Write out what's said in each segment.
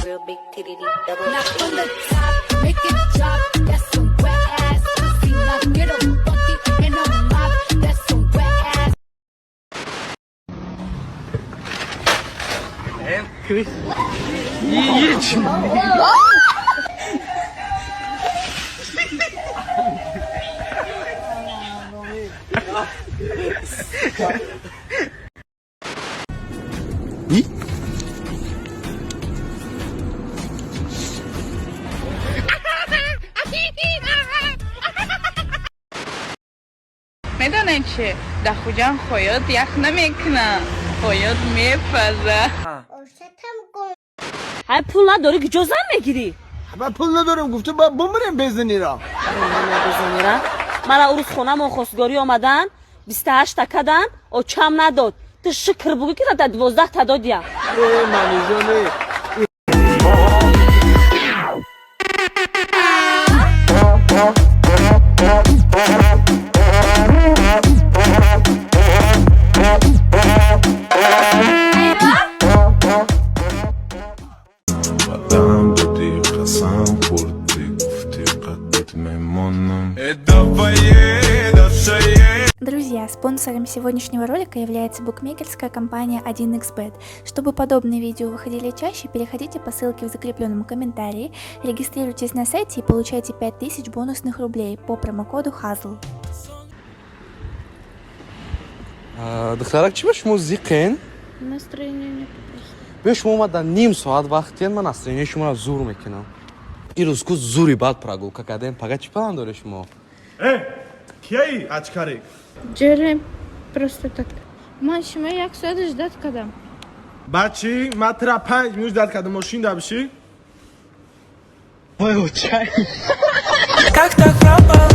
Real big titty double. Now from the top, make it drop. That's some wet ass pussy. Now get a bucket and a mop. That's some wet ass. Медонед чи, дар Хуҷанд хоёт ях намекунад, хоёт мепаза. Ҳай, пул надорӣ, куҷо зан мегирӣ? Ман пул надорам, гуфта ба бумирем безанира. Безанира мара урӯз хонамон хостгорӣ омадан, 28-та кадан, очам надод. Ту шукр бугӯ, ки дар 12-та додия. Э, манижоне. Ваъдам додӣ, қасам хӯрдӣ, гуфтӣ қаддит мемонам. Друзья, спонсором сегодняшнего ролика является букмекерская компания 1xBet. Чтобы подобные видео выходили чаще, переходите по ссылке в закрепленном комментарии, регистрируйтесь на сайте и получайте 5000 бонусных рублей по промокоду HAZL. Духтарак, чӣ ба шумо зиқен? Настроение нет просто. Биё, шумо омада ним соат вақт тиен, ман настроение шуморо зур мекунам. Ирӯз ку зури бад прогулка кардем, пага чӣ план доред шумо? Э, кияи ачкарик? Ҷерем, просто так. Ман шумо як соат ждать кардам. Баъд чӣ? Ман тира 5 минут ждать кардам, мошин да бишӣ. Вой, чай. Как так пропал?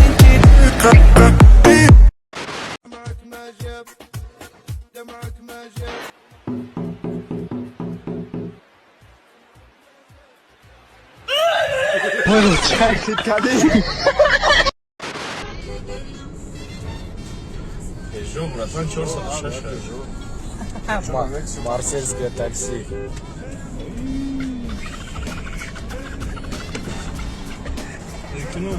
Вой, чай кардем. Пежо, братан, 406. Марсельское такси. Ну.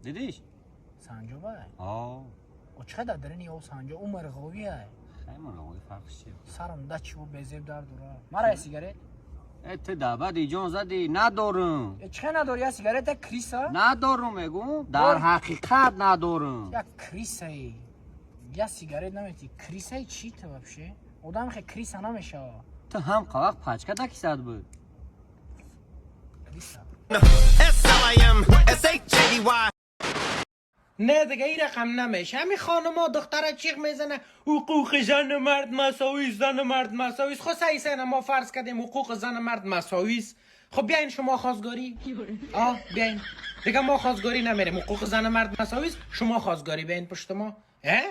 Дидиш? Санҷобай? О. О, чӣ дар дарини о санҷо? Ӯ мурғовиай. Хай, мурғови фарқш чи? Сарам да чиво безеб дар дора. Мара я сигарет. Э, ту даъвати ҷон задӣ, надорум. Э, чӣ надори? Я сигарета, крыса? Надорум, мегум, дар ҳақиқат надорум. Я крыса и. Я сигарет намети. Крыса и чӣ ту вообще? Одам хе крыса намешава. Ту ҳам қавақ пачка дакисад буд. Крыса. S-L-I-M-S-H-A-D-Y. نه دیگه، این رقم نمیشه. همین خانما دختره چیغ میزنه حقوق زن و مرد مساوی، زن و مرد مساوی. خب صحیح، ما فرض کردیم حقوق زن و مرد مساوی است. خب بیاین شما خواستگاری. آه، بیاین دیگه، ما خواستگاری نمیریم. حقوق زن و مرد مساوی است، شما خواستگاری بیاین پشت ما. اه،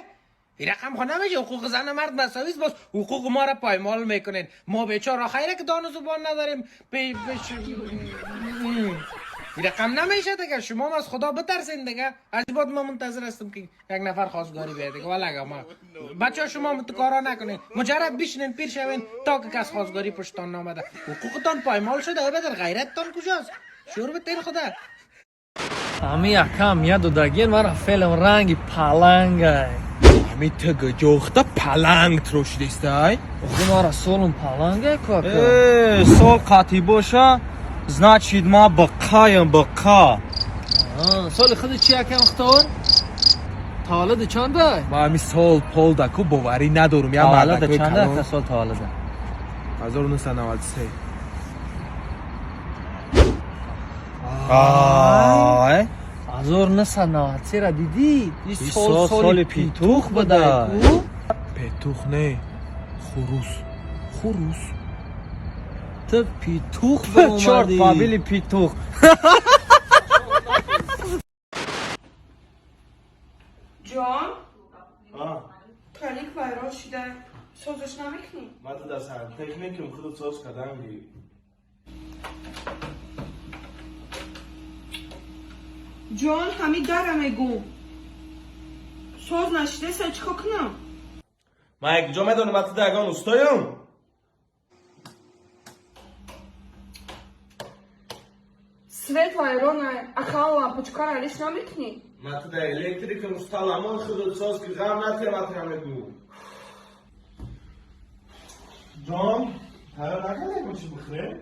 این رقم خو نمیشه. حقوق زن و مرد مساوی است، باز حقوق ما را پایمال میکنین. ما بیچاره خیره که دان و زبان نداریم. این رقم نمیشه دیگه. شما هم از خدا بترسین دیگه. از این بعد ما منتظر هستم که یک نفر خواستگاری بیاد دیگه. والا ما بچه، شما هم تو کارا نکنین، مجرد بشینین، پیر شوین تا که کس خواستگاری پشتان نامده. حقوقتان پایمال شده. ای بدر، غیرتتان کجاست؟ شور به خدا. Ами якам я додагин мара, фелм ранги палангай. Ами тага ҷохта паланг трошидестай. Охи, мара солум палангай ку, ака. Э, сол қатъӣ боша, значит ма баққаям, баққа. Соли худи чи, акам хтор? Таваллуди чандай? Ма ами сол пол даку боварӣ надорум, я Таваллуда мардакои чанда, калон. ака, сол таваллуда? 1993. Ай. 1993-ра дидӣ? И сол соли петух буда. Петух не, хурус, хурус. Ту петух. Чорт Баромадӣ. Побили петух. Ҷон, тролик вайрон шуда, созиш намекунӣ? Ман ту дар сантехникам, худат соз кардам ги. Ҷон, ҳами дара мегум, соз нашидеса, чӣ кор кунам? Ман якҷо медонам, ман туда ягон устоём. Свет вайронай, ақал лампочкара алиш намекунӣ? Ман туда электрикам, уста ламон худут соз ки, ғам натия, матра мегӯ. Ҷон, тайёр накардем чӣ бихӯрем?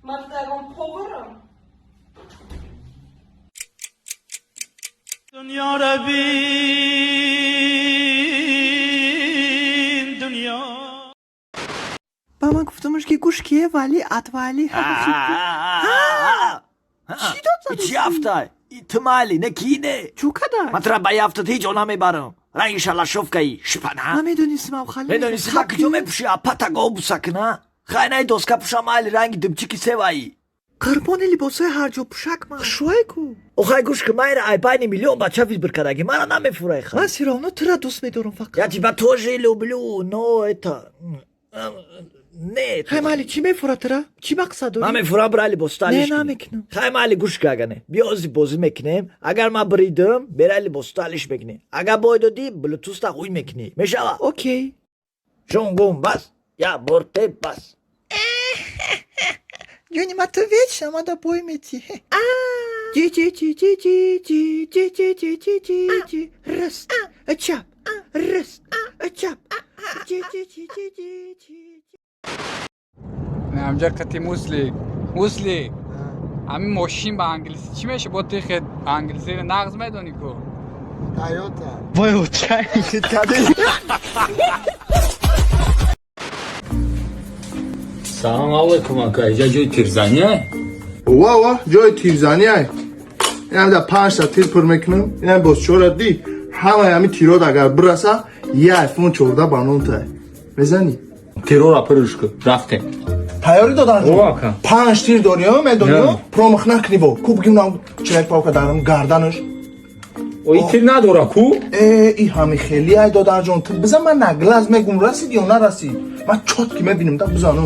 Ман туда ягон поварам? Дунё равин дунё. Ба ман гуфтамаш, ки гӯш кие, вали отвали. Чӣ дод задӣ? Чӣ афтай? Ту майли, не кине. Чӯ кадай? Ман тура ба яфтат ҳеҷ ҷо намебарам. Ранги шалашовкаи шпана. Ман медонистам, хали. Медонисти, ма куҷо мепӯши? Апата гобуса кина. Хай, най доска пӯша, майли, ранги димчики севаи. Қурбони либосҳои ҳарҷо пӯшак ман. Хушрӯе ку. Охай, гӯш ки, майра ай байни миллион бача выбор кардаги, мара намефурай ха. Ман всё равно тура дӯст медорам фақат. Я тебя тоже люблю, но это не. Хай, майли, чӣ мефура тура? Чӣ мақсад дорӣ? Ман мефурам бира либос Не, намекунам. Хай, майли, гӯш ки, агане биё, ози бозӣ мекунем. Агар ман бридам, бера либосто алиш мекунӣ. Агар бой додӣ, блютуста ҳуй мекунӣ. Мешава? Окей. Шунгум бас, я борте бас. Ҷони ма, ту вечно мада бой метӣ. Ҷи ҷи ҷи ҷи ҷи ҷи ҷи ҷи ҷи ҷи ҷи ҷи, рост чап, рост чап, ҷи ҷи ҷи ҷи ҷи ҷи. Ҳамҷа қати муслик, муслик, ҳамин мошин ба англисӣ чӣ меша? Бо ти англисиро нағз медонӣ ку. Тойота. Вой, чай кади. Салом алейкум, ака, иҷа ҷои тирзанӣ? Ова, ова, ҷои тирзанӣ ай. Инам да панҷта тир пур мекунам, инам боз чора ди. Ҳамаи ҳами тирот агар бираса, я айфон 14 ба номтай. Мезанӣ? Тирора пурш ку, рафтем. Тайёрӣ додан? Ова, ака. Панҷ тир дорӣ, медонӣ? Промах накунӣ, бо ку бигим нам человек паука дарам гарданаш. О, и тир надора ку? Э, и ҳами хели ай, додарҷон, ту бизан, ман на глаз мегум, расид ё нарасид. Ман чётко мебинам да, бизан.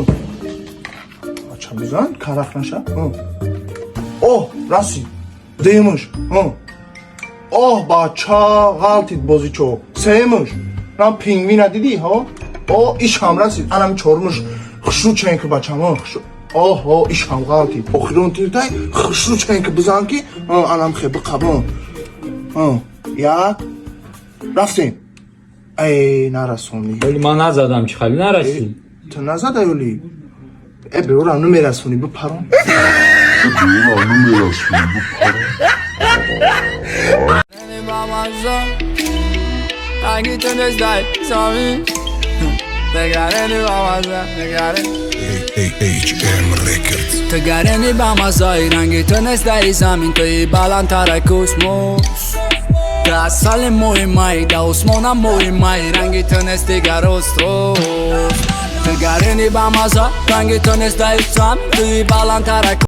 Ача, бизан, карах наша. Оҳ, расид. Дуюмаш. Оҳ, бача, ғалтид бозичо. Сеюмаш. Рам пингвина дидӣ, ҳо? О, иш ҳам расид. Анам чорумаш, хушрӯ ченки, бачам, хушрӯ. Оҳо, иш ҳам ғалтид. Охирон тиртай, хушрӯ ченки бизан ки, анам хе биқабон. Як. Рафтем. Эй, нарасонӣ. Вале ман назадам, чӣ хали нарасид? Ту назада ёли? Э, берорам намерасонӣ, бипарон. Берорам намерасонӣ, бипарон. Ранги ту нестай замин. Тегарени ба маза, тегарени. AHM Records. Тегарени ба мазаи, ранги ту нестай замин, туи баландтара космос. Ту асали моҳи май, да осмона моҳи май, ранги ту нест дигар рост. Тегарени ба маза, ранги ту нестай замин, туи баландтара.